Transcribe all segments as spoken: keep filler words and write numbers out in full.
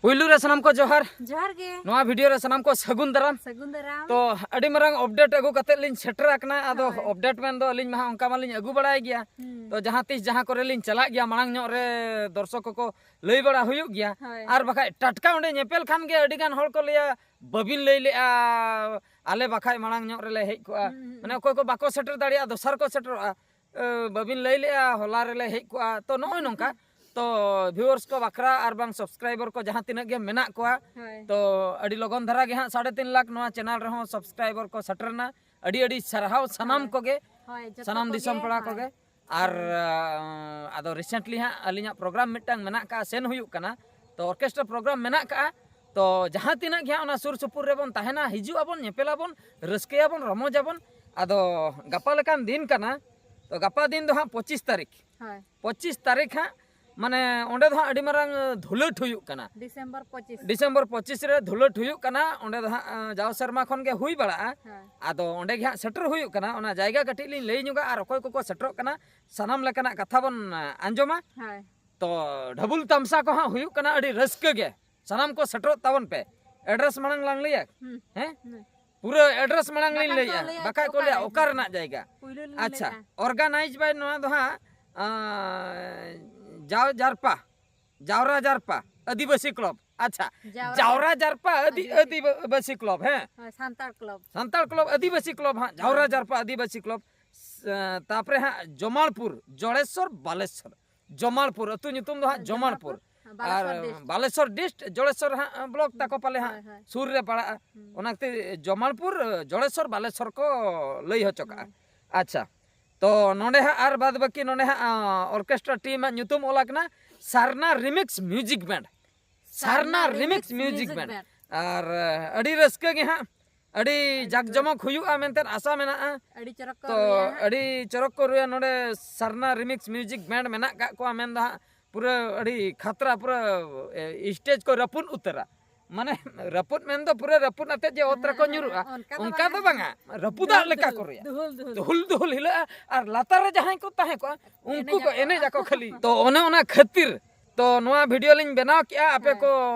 ᱯᱩᱭᱞᱩ ᱨᱮ ᱥᱟᱱᱟᱢ ᱠᱚ ᱡᱚᱦᱟᱨ᱾ ᱡᱚᱦᱟᱨ ᱜᱮ᱾ ᱱᱚᱣᱟ ᱵᱷᱤᱰᱤᱭᱳ ᱨᱮ ᱥᱟᱱᱟᱢ ᱠᱚ ᱥᱟᱹᱜᱩᱱ ᱫᱟᱨᱟᱢ᱾ ᱥᱟᱹᱜᱩᱱ ᱫᱟᱨᱟᱢ᱾ ᱛᱚ ᱟᱹᱰᱤ ᱢᱟᱨᱟᱝ ᱟᱯᱰᱮᱴ ᱟᱹᱜᱩ ᱠᱟᱛᱮ ᱞᱤᱧ ᱥᱮᱴᱮᱨ ᱟᱠᱟᱱᱟ᱾ ᱟᱫᱚ ᱦᱳᱭ᱾ ᱟᱯᱰᱮᱴ ᱢᱮᱱ ᱫᱚ ᱟᱹᱞᱤᱧ ᱢᱟ ᱦᱟᱸᱜ ᱚᱱᱠᱟ ᱢᱟᱞᱤᱧ ᱟᱹᱜᱩ ᱵᱟᱲᱟᱭ ᱜᱮᱭᱟ᱾ ᱦᱩᱸ᱾ ᱛᱚ ᱡᱟᱦᱟᱸ ᱛᱤᱥ ᱡᱟᱦᱟᱸ ᱠᱚᱨᱮ ᱞᱤᱧ ᱪᱟᱞᱟᱜ ᱜᱮᱭᱟ, ᱢᱟᱲᱟᱝ ᱧᱚᱜ ᱨᱮ ᱫᱚᱨᱥᱚᱠ ᱠᱚᱠᱚ ᱞᱟᱹᱭ ᱵᱟᱲᱟ ᱦᱩᱭᱩᱜ ᱜᱮᱭᱟ᱾ ᱦᱳᱭ᱾ ᱟᱨ ᱵᱟᱠᱷᱟᱡ ᱴᱟᱴᱠᱟ ᱚᱸᱰᱮ ᱧᱮᱯᱮᱞ ᱠᱷᱟᱱ ᱜᱮ ᱟᱹᱰᱤ ᱜᱟᱱ ᱦᱚᱲ ᱠᱚ ᱞᱟᱹᱭᱟ, "ᱵᱟᱹᱵᱤᱱ ᱞᱟᱹᱭ ᱞᱮᱜᱼᱟ, ᱟᱞᱮ ᱵᱟᱠᱷᱟᱡ ᱢᱟᱲᱟᱝ ᱧᱚᱜ ᱨᱮᱞᱮ ᱦᱮᱡ ᱠᱚᱜᱼᱟ᱾" ᱦᱩᱸ, ᱦᱩᱸ, ᱢᱟᱱᱮ ᱦᱩᱸ᱾ ᱚᱠᱚᱭ ᱠᱚ ᱵᱟᱠᱚ ᱥᱮᱴᱮᱨ ᱫᱟᱲᱮᱭᱟᱜᱼᱟ, ᱫᱚᱥᱟᱨ ᱠᱚ ᱥᱮᱴᱮᱨᱚᱜᱼᱟ, "ᱮ, ᱵᱟᱹᱵᱤᱱ ᱞᱟᱹᱭ ᱞᱮᱜᱼᱟ, ᱦᱚᱞᱟ ᱨᱮᱞᱮ ᱦᱮᱡ ᱠᱚᱜᱼᱟ᱾" ᱛᱚ ᱱᱚᱜᱼᱚᱭ ᱱᱚᱝᱠᱟ᱾ ᱛᱚ ᱵᱷᱤᱣᱟᱨᱥ ᱠᱚ ᱵᱟᱠᱷᱨᱟ ᱟᱨ ᱵᱟᱝ ᱥᱟᱵᱥᱠᱨᱟᱭᱵᱟᱨ ᱠᱚ ᱡᱟᱦᱟᱸ ᱛᱤᱱᱟᱹᱜ ᱜᱮ ᱢᱮᱱᱟᱜ ᱠᱚᱣᱟ, ᱦᱳᱭ᱾ ᱛᱚ ᱟᱹᱰᱤ ᱞᱚᱜᱚᱱ ᱫᱷᱟᱨᱟ ᱜᱮ ᱦᱟᱸᱜ ᱥᱟᱲᱮ ᱛᱤᱱ ᱞᱟᱠᱷ ᱱᱚᱣᱟ ᱪᱮᱱᱮᱞ ᱨᱮᱦᱚᱸ ᱥᱟᱵᱥᱠᱨᱟᱭᱵᱟᱨ ᱠᱚ ᱥᱮᱴᱮᱨᱱᱟ᱾ ᱟᱹᱰᱤ ᱟᱹᱰᱤ ᱥᱟᱨᱦᱟᱣ ᱥᱟᱱᱟᱢ ᱦᱳᱭ᱾ ᱠᱚᱜᱮ, ᱦᱳᱭ, ᱡᱚᱛᱚ ᱥᱟᱱᱟᱢ ᱠᱚᱜᱮ, ᱫᱤᱥᱚᱢ ᱯᱮᱲᱟ ᱦᱳᱭ᱾ ᱠᱚᱜᱮ᱾ ᱟᱨ ᱟᱫᱚ ᱨᱤᱥᱮᱱᱴᱞᱤ ᱦᱟᱸᱜ ᱟᱹᱞᱤᱧᱟᱜ ᱯᱨᱳᱜᱨᱟᱢ ᱢᱤᱫᱴᱟᱝ ᱢᱮᱱᱟᱜ ᱠᱟᱜᱼᱟ, ᱥᱮᱱ ᱦᱩᱭᱩᱜ ᱠᱟᱱᱟ᱾ ᱛᱚ ᱚᱨᱠᱮᱥᱴᱨᱟ ᱯᱨᱳᱜᱨᱟᱢ ᱢᱮᱱᱟᱜ ᱠᱟᱜᱼᱟ᱾ ᱛᱚ ᱡᱟᱦᱟᱸ ᱛᱤᱱᱟᱹᱜ ᱜᱮ ᱦᱟᱸᱜ ᱚᱱᱟ ᱥᱩᱨ ᱥᱩᱯᱩᱨ ᱨᱮᱵᱚᱱ ᱛᱟᱦᱮᱱᱟ, ᱦᱤᱡᱩᱜ ᱟᱵᱚᱱ, ᱧᱮᱯᱮᱞ ᱟᱵᱚᱱ, ᱨᱟᱹᱥᱠᱟᱹᱭᱟᱵᱚᱱ, ᱨᱚᱢᱚᱡᱟᱵᱚᱱ᱾ ᱟᱫᱚ ᱜᱟᱯᱟ ᱞᱮᱠᱟᱱ ᱫᱤᱱ ᱠᱟᱱᱟ᱾ ᱛᱚ ᱜᱟᱯᱟ ᱫᱤᱱ ᱫᱚ ᱦᱟᱸᱜ ᱯᱚᱸᱪᱤᱥ ᱛᱟᱹᱨᱤᱠᱷ᱾ ᱦᱳᱭ᱾ ᱯᱚᱸᱪᱤᱥ ᱛᱟᱹᱨᱤᱠᱷ ᱦᱟᱸᱜ, ᱢᱟᱱᱮ ᱚᱸᱰᱮ ᱫᱚ ᱦᱟᱸᱜ ᱟᱹᱰᱤ ᱢᱟᱨᱟᱝ ᱫᱷᱩᱞᱟᱹᱴ ᱦᱩᱭᱩᱜ ᱠᱟᱱᱟ᱾ ᱰᱤᱥᱮᱢᱵᱚᱨ ᱯᱚᱸᱪᱤᱥ᱾ ᱰᱤᱥᱮᱢᱵᱚᱨ ᱯᱚᱸᱪᱤᱥ ᱨᱮ ᱫᱷᱩᱞᱟᱹᱴ ᱦᱩᱭᱩᱜ ᱠᱟᱱᱟ᱾ ᱚᱸᱰᱮ ᱫᱚ ᱦᱟᱸᱜ, ᱟᱸ, ᱡᱟᱣ ᱥᱮᱨᱢᱟ ᱠᱷᱚᱱ ᱜᱮ ᱦᱩᱭ ᱵᱟᱲᱟᱜᱼᱟ᱾ ᱦᱳᱭ᱾ ᱟᱫᱚ ᱚᱸᱰᱮ ᱜᱮ ᱦᱟᱸᱜ ᱥᱮᱴᱮᱨ ᱦᱩᱭᱩᱜ ᱠᱟᱱᱟ᱾ ᱚᱱᱟ ᱡᱟᱭᱜᱟ ᱠᱟᱹᱴᱤᱡ ᱞᱤᱧ ᱞᱟᱹᱭ ᱧᱚᱜᱟ ᱟᱨ ᱚᱠᱚᱭ ᱠᱚᱠᱚ ᱥᱮᱴᱮᱨᱚᱜ ᱠᱟᱱᱟ, ᱥᱟᱱᱟᱢ ᱞᱮᱠᱟᱱᱟᱜ ᱠᱟᱛᱷᱟ ᱵᱚᱱ, ᱟᱸ, ᱟᱸᱡᱚᱢᱟ᱾ ᱦᱳᱭ᱾ ᱛᱚ ᱰᱷᱟᱵᱩᱞ ᱛᱟᱢᱥᱟ ᱠᱚ ᱦᱟᱸᱜ ᱦᱩᱭᱩᱜ ᱠᱟᱱᱟ, ᱟᱹᱰᱤ ᱨᱟᱹᱥᱠᱟᱹ ᱜᱮ᱾ ᱥᱟᱱᱟᱢ ᱠᱚ ᱥᱮᱴᱮᱨᱚᱜ ᱛᱟᱵᱚᱱ ᱯᱮ᱾ ᱮᱰᱨᱮᱥ ᱢᱟᱲᱟᱝ ᱞᱟᱝ ᱞᱟᱹᱭᱟ? ᱦᱩᱸ᱾ ᱦᱮᱸ? ᱦᱩᱸ᱾ ᱯᱩᱨᱟᱹ ᱮᱰᱨᱮᱥ ᱢᱟᱲᱟᱝ ᱞᱤᱧ ᱵᱟᱠᱷᱟᱱ ᱠᱚ ᱞᱟᱹᱭᱟ, ᱞᱟᱹᱭᱟ ᱵᱟᱠᱷᱟᱡ ᱠᱚ ᱚᱠᱟ ᱞᱟᱹᱭᱟ ᱨᱮ? ᱚᱠᱟ ᱨᱮᱱᱟᱜ ᱡᱟᱭᱜᱟ? ᱯᱩᱭᱞᱩ ᱞᱤᱧ ᱟᱪᱪᱷᱟ, ᱞᱟᱹᱭᱟ᱾ ᱚᱨᱜᱟᱱᱟᱭᱤᱡ ᱵᱟᱭ ᱱᱚᱣᱟ ᱫᱚ ᱦᱟᱸᱜ, ᱟᱸ, ᱡᱟᱣ ᱡᱟᱨᱯᱟ, ᱡᱟᱣᱨᱟ ᱡᱟᱨᱯᱟ ᱟᱹᱫᱤᱵᱟᱹᱥᱤ ᱠᱞᱚᱵ᱾ ᱟᱪᱪᱷᱟ, ᱡᱟᱣᱨᱟ ᱡᱟᱣᱨᱟ ᱡᱟᱨᱯᱟ ᱟᱹᱫᱤ-, ᱟᱹᱫᱤᱵᱟᱹᱥᱤ᱾ ᱟᱹᱫᱤᱵᱟᱹᱥᱤ ᱠᱞᱚᱵ, ᱦᱮᱸ᱾ ᱦᱳᱭ, ᱥᱟᱱᱛᱟᱲ ᱠᱞᱚᱵ᱾ ᱥᱟᱱᱛᱟᱲ ᱠᱞᱚᱵ, ᱟᱹᱫᱤᱵᱟᱹᱥᱤ ᱠᱞᱚᱵ ᱦᱟᱸᱜ, ᱡᱟᱣᱨᱟ ᱦᱮᱸ᱾ ᱡᱟᱨᱯᱟ ᱟᱹᱫᱤᱵᱟᱹᱥᱤ ᱠᱞᱚᱵ᱾ ᱥᱮ, ᱛᱟᱯᱚᱨᱮ ᱦᱟᱸᱜ ᱡᱚᱢᱟᱞᱯᱩᱨ, ᱡᱚᱲᱮᱥᱚᱨ, ᱵᱟᱞᱮᱥᱚᱨ᱾ ᱡᱚᱢᱟᱞᱯᱩᱨ, ᱟᱹᱛᱩ ᱧᱩᱛᱩᱢ ᱫᱚ ᱦᱟᱸᱜ ᱦᱮᱸ, ᱡᱚᱢᱟᱞᱯᱩᱨ᱾ ᱡᱚᱢᱟᱞᱯᱩᱨ, ᱵᱟᱞᱮᱥᱚᱨ ᱟᱨ ᱰᱤᱥᱴ᱾ ᱵᱟᱞᱮᱥᱚᱨ ᱰᱤᱥᱴ, ᱡᱚᱲᱮᱥᱚᱨ ᱦᱟᱸᱜ ᱵᱞᱚᱠ ᱛᱟᱠᱚ ᱯᱟᱞᱮ ᱦᱟᱸᱜ ᱦᱳᱭ, ᱦᱳᱭ᱾ ᱥᱩᱨ ᱨᱮ ᱯᱟᱲᱟᱜᱼᱟ᱾ ᱦᱩᱸ᱾ ᱚᱱᱟ ᱠᱷᱟᱹᱛᱤᱨ ᱡᱚᱢᱟᱞᱯᱩᱨ, ᱡᱚᱲᱮᱥᱚᱨ, ᱵᱟᱞᱮᱥᱚᱨ ᱠᱚ ᱞᱟᱹᱭ ᱦᱚᱪᱚ ᱠᱟᱜᱼᱟ᱾ ᱦᱩᱸ᱾ ᱟᱪᱪᱷᱟ, ᱛᱚ ᱱᱚᱰᱮ ᱦᱟᱸᱜ ᱟᱨ ᱵᱟᱫ ᱵᱟᱹᱠᱤ ᱱᱚᱰᱮ ᱦᱟᱸᱜ, ᱟᱸ, ᱚᱨᱠᱮᱥᱴᱨᱟ ᱴᱤᱢ ᱟᱜ ᱧᱩᱛᱩᱢ ᱚᱞ ᱟᱠᱟᱱᱟ ᱥᱟᱨᱱᱟ ᱨᱤᱢᱤᱠᱥ ᱢᱤᱣᱡᱤᱠ ᱵᱮᱱᱰ᱾ ᱥᱟᱨᱱᱟ ᱨᱤᱢᱤᱠᱥ ᱢᱤᱣᱡᱤᱠ ᱵᱮᱱᱰ᱾ ᱟᱨ, ᱟᱸ, ᱟᱹᱰᱤ ᱨᱟᱹᱥᱠᱟᱹ ᱜᱮ ᱦᱟᱸᱜ, ᱟᱹᱰᱤ ᱟᱹᱰᱤ ᱡᱟᱠ ᱨᱟᱹᱥᱠᱟᱹ᱾ ᱡᱚᱢᱚᱠ ᱦᱩᱭᱩᱜᱼᱟ ᱢᱮᱱᱛᱮ ᱟᱥᱟ ᱢᱮᱱᱟᱜᱼᱟ᱾ ᱟᱹᱰᱤ ᱪᱚᱨᱚᱠ ᱠᱚ ᱛᱚ ᱨᱩᱭᱟ ᱦᱟᱸᱜ᱾ ᱟᱹᱰᱤ ᱪᱚᱨᱚᱠ ᱠᱚ ᱨᱩᱭᱟ ᱱᱚᱰᱮ ᱥᱟᱨᱱᱟ ᱨᱤᱢᱤᱠᱥ ᱢᱤᱣᱡᱤᱠ ᱵᱮᱱᱰ ᱢᱮᱱᱟᱜ ᱠᱟᱜ ᱠᱚᱣᱟ ᱢᱮᱱ ᱫᱚ ᱦᱟᱸᱜ ᱯᱩᱨᱟᱹ ᱟᱹᱰᱤ ᱠᱷᱟᱛᱨᱟ, ᱯᱩᱨᱟᱹ, ᱮ, ᱥᱴᱮᱡ ᱠᱚ ᱨᱟᱹᱯᱩᱫ ᱩᱛᱟᱹᱨᱟ᱾ ᱢᱟᱱᱮ ᱨᱟᱹᱯᱩᱫ ᱢᱮᱱ ᱫᱚ ᱯᱩᱨᱟᱹ ᱨᱟᱹᱯᱩᱫ ᱟᱛᱮᱫ ᱡᱮ ᱚᱛ ᱨᱮᱠᱚ ᱦᱮᱸ, ᱧᱩᱨᱩᱜᱼᱟ, ᱚᱱᱠᱟ ᱫᱚ ᱚᱱᱠᱟ ᱫᱚ ᱵᱟᱝᱟ᱾ ᱵᱟᱝᱟ, ᱨᱟᱹᱯᱩᱫᱟᱜ ᱫᱩᱦᱩᱞ, ᱞᱮᱠᱟ ᱫᱩᱦᱩᱞ, ᱠᱚ ᱨᱩᱭᱟ᱾ ᱫᱩᱦᱩᱞ, ᱫᱩᱦᱩᱞ᱾ ᱫᱩᱦᱩᱞ ᱫᱩᱦᱩᱞ ᱦᱤᱞᱟᱹᱜᱼᱟ᱾ ᱟᱨ ᱞᱟᱛᱟᱨ ᱨᱮ ᱡᱟᱦᱟᱸᱭ ᱠᱚ ᱛᱟᱦᱮᱸ ᱠᱚᱜᱼᱟ, ᱩᱱᱠᱩ ᱮᱱᱮᱡ ᱠᱚ ᱟᱠᱚ᱾ ᱮᱱᱮᱡ ᱟᱠᱚ ᱠᱷᱟᱹᱞᱤ᱾ ᱛᱚ ᱚᱱᱮ ᱚᱱᱟ ᱠᱷᱟᱹᱛᱤᱨ ᱛᱚ ᱱᱚᱣᱟ ᱵᱷᱤᱰᱤᱭᱳ ᱞᱤᱧ ᱵᱮᱱᱟᱣ ᱠᱮᱜᱼᱟ, ᱟᱯᱮ ᱠᱚ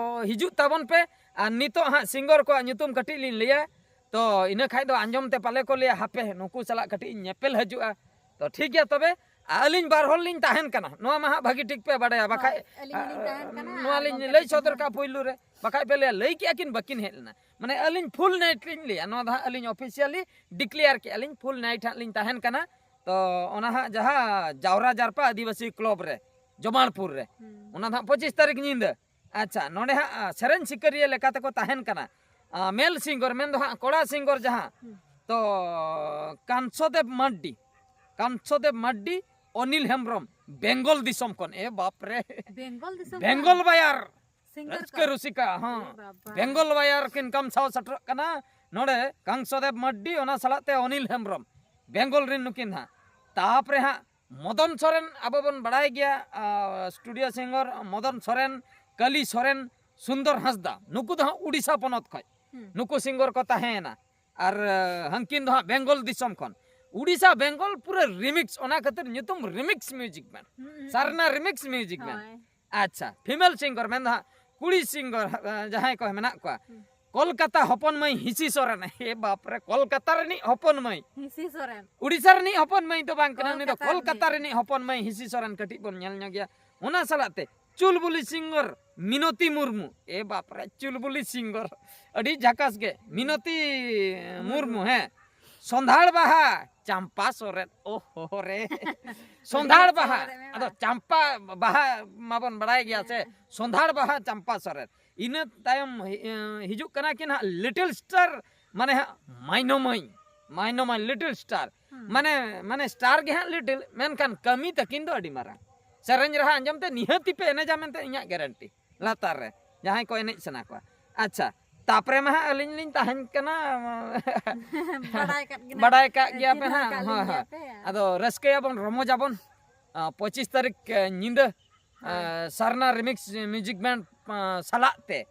ᱦᱤᱡᱩᱜ ᱛᱟᱵᱚᱱ ᱯᱮ᱾ ᱟᱨ ᱱᱤᱛᱚᱜ ᱦᱟᱸᱜ ᱥᱤᱝᱜᱚᱨ ᱠᱚᱣᱟᱜ ᱧᱩᱛᱩᱢ ᱠᱟᱹᱴᱤᱡ ᱞᱤᱧ ᱞᱟᱹᱭᱟ᱾ ᱛᱚ ᱤᱱᱟᱹ ᱠᱷᱟᱡ ᱫᱚ ᱟᱸᱡᱚᱢ ᱛᱮ ᱯᱟᱞᱮ ᱠᱚ ᱞᱟᱹᱭᱟ, ᱦᱟᱯᱮ ᱱᱩᱠᱩ ᱥᱟᱞᱟᱜ ᱠᱟᱹᱴᱤᱡ ᱤᱧ ᱧᱮᱯᱮᱞ ᱦᱤᱡᱩᱜᱼᱟ᱾ ᱛᱚ ᱴᱷᱤᱠ ᱜᱮᱭᱟ ᱛᱚᱵᱮ, ᱟᱹᱞᱤᱧ ᱵᱟᱨ ᱦᱚᱲ ᱞᱤᱧ ᱛᱟᱦᱮᱱ ᱠᱟᱱᱟ, ᱱᱚᱣᱟ ᱢᱟ ᱦᱟᱸᱜ ᱵᱷᱟᱹᱜᱤ ᱴᱷᱤᱠ ᱯᱮ ᱵᱟᱰᱟᱭᱟ᱾ ᱵᱟᱠᱷᱟᱡ ᱦᱳᱭ, ᱟᱹᱞᱤᱧ ᱦᱚᱸᱞᱤᱧ ᱛᱟᱦᱮᱱ ᱠᱟᱱᱟ, ᱱᱚᱣᱟ ᱟᱨ ᱞᱤᱧ ᱜᱚᱢᱠᱮ ᱞᱟᱹᱭ ᱛᱟᱹᱠᱤᱱ ᱥᱚᱫᱚᱨ ᱦᱚᱸ᱾ ᱠᱟᱜᱼᱟ ᱯᱩᱭᱞᱩ ᱨᱮ, ᱵᱟᱠᱷᱟᱡ ᱯᱮ ᱞᱟᱹᱭᱟ ᱞᱟᱹᱭ ᱠᱮᱜᱼᱟ ᱠᱤᱱ ᱵᱟᱹᱠᱤᱱ ᱦᱮᱡ ᱞᱮᱱᱟ᱾ ᱢᱟᱱᱮ ᱟᱹᱞᱤᱧ ᱯᱷᱩᱞ ᱱᱟᱭᱤᱴ ᱞᱤᱧ ᱞᱟᱹᱭᱟ, ᱱᱚᱣᱟ ᱫᱚ ᱦᱟᱸᱜ ᱟᱹᱞᱤᱧ ᱚᱯᱷᱤᱥᱤᱭᱟᱞᱤ ᱰᱤᱠᱞᱮᱭᱟᱨ ᱠᱮᱜᱼᱟ ᱞᱤᱧ, ᱯᱷᱩᱞ ᱱᱟᱭᱤᱴ ᱦᱟᱸᱜ ᱞᱤᱧ ᱛᱟᱦᱮᱱ ᱠᱟᱱᱟ᱾ ᱛᱚ ᱚᱱᱟ ᱦᱟᱸᱜ ᱡᱟᱦᱟᱸ ᱡᱟᱣᱨᱟ ᱡᱟᱨᱯᱟ ᱟᱹᱫᱤᱵᱟᱹᱥᱤ ᱠᱞᱚᱵᱽ ᱨᱮ, ᱡᱚᱢᱟᱲᱯᱩᱨ ᱨᱮ, ᱦᱩᱸ᱾ ᱚᱱᱟ ᱫᱚ ᱦᱟᱸᱜ ᱯᱚᱸᱪᱤᱥ ᱛᱟᱹᱨᱤᱠᱷ ᱧᱤᱫᱟᱹ᱾ ᱟᱪᱪᱷᱟ, ᱱᱚᱰᱮ ᱦᱟᱸᱜ, ᱟ, ᱥᱮᱨᱮᱧ ᱥᱤᱠᱟᱹᱨᱤᱭᱟᱹ ᱞᱮᱠᱟ ᱛᱮᱠᱚ ᱛᱟᱦᱮᱱ ᱠᱟᱱᱟ, ᱟ, ᱢᱮᱞ ᱥᱤᱝᱜᱚᱨ, ᱢᱮᱱ ᱫᱚ ᱦᱟᱸᱜ ᱠᱚᱲᱟ ᱥᱤᱝᱜᱚᱨ ᱡᱟᱦᱟᱸ, ᱦᱩᱸ᱾ ᱛᱚ ᱠᱟᱱᱥᱚᱫᱮᱵ ᱢᱟᱨᱰᱤ, ᱠᱟᱱᱥᱚᱫᱮᱵ ᱢᱟᱨᱰᱤ, ᱚᱱᱤᱞ ᱦᱮᱢᱵᱨᱚᱢ, ᱵᱮᱝᱜᱚᱞ ᱫᱤᱥᱚᱢ ᱠᱷᱚᱱ᱾ ᱮ ᱵᱟᱯ ᱨᱮ, ᱵᱮᱝᱜᱚᱞ ᱫᱤᱥᱚᱢ ᱵᱮᱝᱜᱚᱞ ᱠᱷᱚᱱ? ᱵᱟᱭᱟᱨ, ᱥᱤᱝᱜᱟᱨ ᱨᱟᱹᱥᱠᱟᱹ ᱠᱚ? ᱨᱩᱥᱤᱠᱟ, ᱦᱚᱸ᱾ ᱮ ᱵᱟᱵᱟ᱾ ᱵᱮᱝᱜᱚᱞ ᱵᱟᱭᱟᱨ ᱠᱤᱱ ᱠᱟᱢᱥᱟᱣ ᱥᱮᱴᱮᱨᱚᱜ ᱠᱟᱱᱟ ᱱᱚᱰᱮ, ᱠᱟᱝᱥᱚᱫᱮᱵ ᱢᱟᱨᱰᱤ, ᱚᱱᱟ ᱥᱟᱞᱟᱜ ᱛᱮ ᱚᱱᱤᱞ ᱦᱮᱢᱵᱨᱚᱢ, ᱵᱮᱝᱜᱚᱞ ᱨᱮᱱ ᱱᱩᱠᱤᱱ ᱦᱟᱸᱜ᱾ ᱛᱟᱯᱚᱨᱮ ᱦᱟᱸᱜ ᱢᱚᱫᱚᱱ ᱥᱚᱨᱮᱱ, ᱟᱵᱚ ᱵᱚᱱ ᱵᱟᱲᱟᱭ ᱜᱮᱭᱟ, ᱟ, ᱥᱴᱩᱰᱤᱭᱳ ᱥᱤᱝᱜᱚᱨ ᱢᱚᱫᱚᱱ ᱥᱚᱨᱮᱱ, ᱠᱟᱞᱤ ᱥᱚᱨᱮᱱ, ᱥᱩᱱᱫᱚᱨ ᱦᱟᱸᱥᱫᱟ, ᱱᱩᱠᱩ ᱫᱚ ᱦᱟᱸᱜ ᱩᱰᱤᱥᱟ ᱯᱚᱱᱚᱛ ᱠᱷᱚᱡ᱾ ᱦᱩᱸ᱾ ᱱᱩᱠᱩ ᱥᱤᱝᱜᱚᱨ ᱠᱚ ᱛᱟᱦᱮᱸᱭᱮᱱᱟ᱾ ᱟᱨ, ᱟ, ᱦᱟᱝᱠᱤᱱ ᱫᱚ ᱦᱟᱸᱜ ᱵᱮᱝᱜᱚᱞ ᱫᱤᱥᱚᱢ ᱠᱷᱚᱱ᱾ ᱩᱰᱤᱥᱟ ᱵᱮᱝᱜᱚᱞ ᱯᱩᱨᱟᱹ ᱨᱤᱢᱤᱠᱥ, ᱚᱱᱟ ᱠᱷᱟᱹᱛᱤᱨ ᱧᱩᱛᱩᱢ ᱨᱤᱢᱤᱠᱥ ᱢᱤᱭᱩᱡᱤᱠ ᱢᱮᱱ᱾ ᱦᱩᱸ, ᱦᱩᱸ, ᱥᱟᱨᱱᱟ ᱦᱩᱸ᱾ ᱨᱤᱢᱤᱠᱥ ᱢᱤᱭᱩᱡᱤᱠ ᱢᱮᱱ᱾ ᱦᱳᱭ᱾ ᱟᱪᱪᱷᱟ, ᱯᱷᱤᱢᱮᱞ ᱥᱤᱝᱜᱚᱨ ᱢᱮᱱ ᱫᱚ ᱦᱟᱸᱜ ᱠᱩᱲᱤ ᱥᱤᱝᱜᱚᱨ, ᱟ, ᱡᱟᱦᱟᱸᱭ ᱠᱚ ᱢᱮᱱᱟᱜ ᱠᱚᱣᱟ᱾ ᱦᱩᱸ᱾ ᱠᱚᱞᱠᱟᱛᱟ ᱦᱚᱯᱚᱱ ᱢᱟᱹᱭ ᱦᱤᱸᱥᱤ ᱥᱚᱨᱮᱱ᱾ ᱮ ᱵᱟᱯ ᱨᱮ, ᱠᱚᱞᱠᱟᱛᱟ ᱨᱤᱱᱤᱡ ᱦᱚᱯᱚᱱ ᱢᱟᱹᱭ᱾ ᱦᱤᱸᱥᱤ ᱥᱚᱨᱮᱱ᱾ ᱩᱰᱤᱥᱟ ᱨᱤᱱᱤᱡ ᱦᱚᱯᱚᱱ ᱢᱟᱹᱭ ᱫᱚ ᱵᱟᱝ ᱠᱟᱱᱟ, ᱩᱱᱤ ᱫᱚ ᱠᱚᱞᱠᱟᱛᱟ ᱠᱚᱞᱠᱟᱛᱟ ᱨᱤᱱᱤᱡ᱾ ᱨᱤᱱᱤᱡ ᱦᱚᱯᱚᱱ ᱢᱟᱹᱭ ᱦᱤᱸᱥᱤ ᱥᱚᱨᱮᱱ᱾ ᱠᱟᱹᱴᱤᱡ ᱵᱚᱱ ᱧᱮᱞ ᱧᱚᱜᱮᱭᱟ᱾ ᱚᱱᱟ ᱥᱟᱞᱟᱜ ᱛᱮ ᱪᱩᱞᱵᱩᱞᱤ ᱥᱤᱝᱜᱚᱨ ᱢᱤᱱᱚᱛᱤ ᱢᱩᱨᱢᱩ᱾ ᱮ ᱵᱟᱯ ᱨᱮ, ᱪᱩᱞᱵᱩᱞᱤ ᱥᱤᱝᱜᱚᱨ᱾ ᱟᱹᱰᱤ ᱡᱷᱟᱠᱟᱥ ᱜᱮ᱾ ᱢᱤᱱᱚᱛᱤ ᱢᱩᱨᱢᱩ᱾ ᱢᱩᱨᱢᱩ, ᱦᱮᱸ᱾ ᱥᱚᱸᱫᱷᱟᱲ ᱵᱟᱦᱟ ᱪᱟᱢᱯᱟ ᱥᱚᱨᱮᱱ᱾ ᱳᱦᱳ ᱨᱮ᱾ ᱥᱚᱸᱫᱷᱟᱲ ᱵᱟᱦᱟ᱾ ᱥᱚᱸᱫᱷᱟᱲ ᱵᱟᱦᱟ᱾ ᱟᱫᱚ ᱪᱟᱢᱯᱟ ᱵᱟᱦᱟ ᱢᱟᱵᱚᱱ ᱵᱟᱲᱟᱭ ᱜᱮᱭᱟ ᱥᱮ᱾ ᱦᱮᱸ᱾ ᱥᱚᱸᱫᱷᱟᱲ ᱵᱟᱦᱟ ᱪᱟᱢᱯᱟ ᱥᱚᱨᱮᱱ᱾ ᱤᱱᱟᱹ ᱛᱟᱭᱚᱢ ᱦᱤ-, ᱮᱸ, ᱦᱤᱡᱩᱜ ᱠᱟᱱᱟ ᱠᱤᱱ ᱦᱟᱸᱜ ᱞᱤᱴᱤᱞ ᱥᱴᱟᱨ, ᱢᱟᱱᱮ ᱦᱟᱸᱜ ᱢᱟᱭᱱᱚ ᱢᱟᱹᱭ, ᱢᱟᱭᱱᱚ ᱢᱟᱹᱭ, ᱞᱤᱴᱤᱞ ᱥᱴᱟᱨ᱾ ᱦᱩᱸ᱾ ᱢᱟᱱᱮ, ᱢᱟᱱᱮ ᱥᱴᱟᱨ ᱜᱮ ᱦᱟᱸᱜ ᱞᱤᱴᱤᱞ, ᱢᱮᱱᱠᱷᱟᱱ ᱠᱟᱹᱢᱤ ᱛᱟᱹᱠᱤᱱ ᱫᱚ ᱟᱹᱰᱤ ᱢᱟᱨᱟᱝ᱾ ᱥᱮᱨᱮᱧ ᱨᱟᱦᱟ ᱟᱸᱡᱚᱢ ᱛᱮ ᱱᱤᱦᱟᱹᱛᱤ ᱯᱮ ᱮᱱᱮᱡᱟ ᱢᱮᱱᱛᱮ ᱤᱧᱟᱹᱜ ᱜᱮᱨᱮᱱᱴᱤ᱾ ᱞᱟᱛᱟᱨ ᱨᱮ ᱡᱟᱦᱟᱸᱭ ᱠᱚ ᱮᱱᱮᱡ ᱥᱟᱱᱟ ᱠᱚᱣᱟ᱾ ᱟᱪᱪᱷᱟ, ᱛᱟᱯᱚᱨᱮ ᱢᱟ ᱦᱟᱸᱜ ᱟᱹᱞᱤᱧ ᱞᱤᱧ ᱛᱟᱦᱮᱱ ᱠᱟᱱᱟ᱾ ᱵᱟᱰᱟᱭ ᱠᱟᱜ ᱜᱮ ᱵᱟᱰᱟᱭ ᱠᱟᱜ ᱜᱮᱭᱟ ᱯᱮ ᱪᱤᱱᱦᱟᱹ ᱦᱟᱸᱜ, ᱠᱟᱜ ᱦᱳᱭ, ᱞᱤᱧ ᱦᱳᱭ᱾ ᱜᱮᱭᱟ ᱯᱮ᱾ ᱟᱫᱚ ᱨᱟᱹᱥᱠᱟᱹᱭᱟᱵᱚᱱ, ᱨᱚᱢᱚᱡᱟᱵᱚᱱ᱾ ᱟ, ᱯᱚᱸᱪᱤᱥ ᱛᱟᱹᱨᱤᱠᱷ, ᱮ, ᱧᱤᱫᱟᱹ, ᱦᱳᱭ᱾ ᱟ, ᱥᱟᱨᱱᱟ ᱨᱤᱢᱤᱠᱥ ᱢᱤᱭᱩᱡᱤᱠ ᱵᱮᱱᱰ, ᱟ, ᱥᱟᱞᱟᱜ ᱛᱮ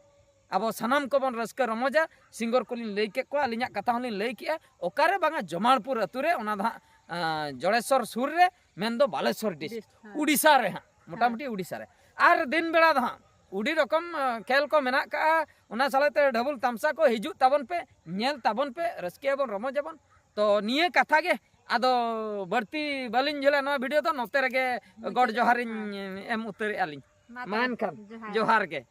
ᱟᱵᱚ ᱥᱟᱱᱟᱢ ᱠᱚᱵᱚᱱ ᱨᱟᱹᱥᱠᱟᱹ ᱨᱚᱢᱚᱡᱟ᱾ ᱥᱤᱝᱜᱚᱨ ᱠᱚᱞᱤᱧ ᱞᱟᱹᱭ ᱠᱮᱫ ᱠᱚᱣᱟ, ᱟᱹᱞᱤᱧᱟᱜ ᱠᱟᱛᱷᱟ ᱦᱚᱸᱞᱤᱧ ᱞᱟᱹᱭ ᱠᱮᱜᱼᱟ᱾ ᱚᱠᱟᱨᱮ ᱵᱟᱝᱟ, ᱡᱚᱢᱟᱲᱯᱩᱨ ᱟᱹᱛᱩ ᱨᱮ, ᱚᱱᱟ ᱫᱚ ᱦᱟᱸᱜ, ᱟ, ᱡᱚᱲᱮᱥᱚᱨ ᱥᱩᱨ ᱨᱮ, ᱢᱮᱱᱫᱚ ᱵᱟᱞᱮᱥᱚᱨ ᱰᱤᱥᱴ, ᱰᱤᱥᱴ, ᱦᱮᱸ᱾ ᱩᱰᱤᱥᱟ ᱨᱮ ᱦᱟᱸᱜ, ᱢᱚᱴᱟᱢᱩᱴᱤ ᱦᱮᱸ᱾ ᱩᱰᱤᱥᱟ ᱨᱮ᱾ ᱟᱨ ᱫᱤᱱ ᱵᱮᱲᱟ ᱫᱚ ᱦᱟᱸᱜ ᱟᱹᱰᱤ ᱨᱚᱠᱚᱢ ᱠᱷᱮᱞ ᱠᱚ ᱢᱮᱱᱟᱜ ᱠᱟᱜᱼᱟ᱾ ᱚᱱᱟ ᱥᱟᱞᱟᱜ ᱛᱮ ᱰᱷᱟᱵᱩᱞ ᱛᱟᱢᱥᱟ ᱠᱚ ᱦᱤᱡᱩᱜ ᱛᱟᱵᱚᱱ ᱯᱮ, ᱧᱮᱞ ᱛᱟᱵᱚᱱ ᱯᱮ, ᱨᱟᱹᱥᱠᱟᱹᱭᱟᱵᱚᱱ, ᱨᱚᱢᱚᱡᱟᱵᱚᱱ᱾ ᱛᱚ ᱱᱤᱭᱟᱹ ᱠᱟᱛᱷᱟ ᱜᱮ ᱟᱫᱚ ᱵᱟᱹᱲᱛᱤ ᱵᱟᱹᱞᱤᱧ ᱡᱷᱟᱹᱞᱟ ᱱᱚᱣᱟ ᱵᱷᱤᱰᱤᱭᱳ ᱫᱚ, ᱱᱚᱛᱮ ᱨᱮᱜᱮ ᱜᱚᱰ ᱡᱚᱦᱟᱨᱤᱧ ᱮᱢ ᱩᱛᱟᱹᱨᱮᱜᱼᱟ ᱞᱤᱧ᱾ ᱢᱟ ᱮᱱᱠᱷᱟᱱ ᱡᱚᱦᱟᱨ ᱜᱮ᱾